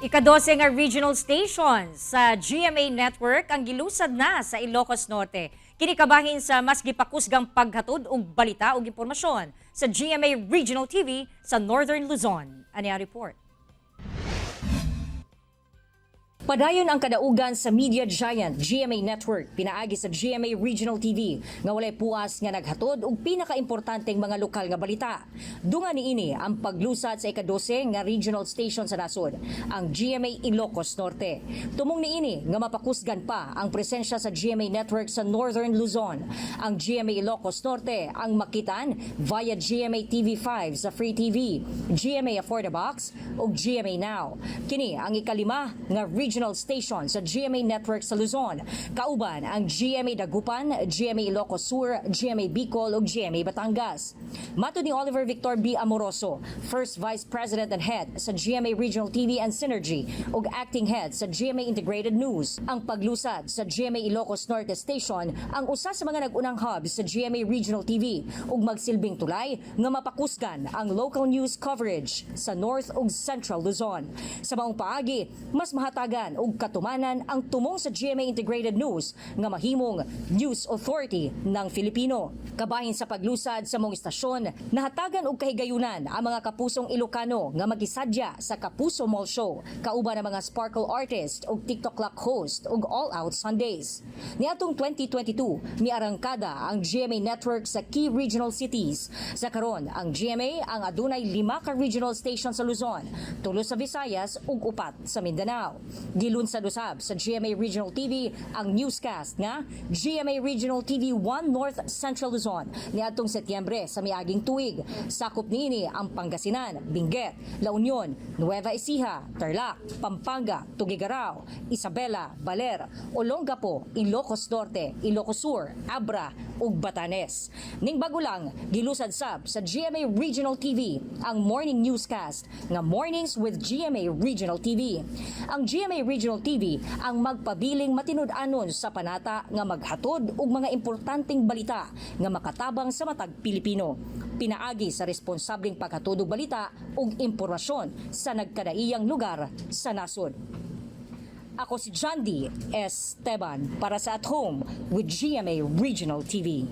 Ikadose nga regional station sa GMA Network ang gilusad na sa Ilocos Norte. Kini kabahin sa mas gipakusgang paghatod og balita ug impormasyon sa GMA Regional TV sa Northern Luzon. Ani ang report. Padayon ang kadaugan sa media giant GMA Network pinaagi sa GMA Regional TV nga walay puas nga naghatod og pinakaimportanteng mga lokal nga balita. Dunga niini ang paglusad sa ika-12 nga regional station sa nasod, ang GMA Ilocos Norte. Tumong niini nga mapakusgan pa ang presensya sa GMA Network sa Northern Luzon. Ang GMA Ilocos Norte ang makitan via GMA TV5 sa Free TV, GMA Affordabox ug GMA Now. Kini ang ikalima nga regional station sa GMA Network sa Luzon. Kauban ang GMA Dagupan, GMA Ilocos Sur, GMA Bicol ug GMA Batangas. Matod ni Oliver Victor B. Amoroso, First Vice President and Head sa GMA Regional TV and Synergy ug Acting Head sa GMA Integrated News, ang paglusad sa GMA Ilocos Norte Station ang usa sa mga nag-unang hub sa GMA Regional TV ug magsilbing tulay nga mapakusgan ang local news coverage sa North ug Central Luzon. Sa maong paagi, mas mahatagan og katumanan ang tumong sa GMA Integrated News nga mahimong news authority ng Filipino. Kabahin sa paglusad sa maong istasyon, nahatagan og kahigayunan ang mga kapusong Ilocano nga magisadya sa Kapuso Mall Show, kauban ang mga Sparkle artist ug TikTok Clock host ug All Out Sundays. Niadtong 2022, miarangkada ang GMA Network sa key regional cities. Sa karon, ang GMA ang adunay lima ka regional station sa Luzon, tulo sa Visayas ug upat sa Mindanao. Gilunsad usab sa GMA Regional TV ang newscast nga GMA Regional TV 1 North Central Luzon niadtong Setyembre sa miaging tuig. Sakop niini ang Pangasinan, Benguet, La Union, Nueva Ecija, Tarlac, Pampanga, Tuguegarao, Isabela, Baler, Olongapo, Ilocos Norte, Ilocos Sur, Abra ug Batanes. Ning bago lang, gilusad sab sa GMA Regional TV ang morning newscast nga Mornings with GMA Regional TV. Ang GMA Regional TV ang magpabiling matinud-anon sa panata nga maghatod og mga importanteng balita nga makatabang sa matag Pilipino. Pinaagi sa responsableng paghatod og balita ug impormasyon sa nagkadaiyang lugar sa nasod. Ako si John D. Esteban para sa At Home with GMA Regional TV.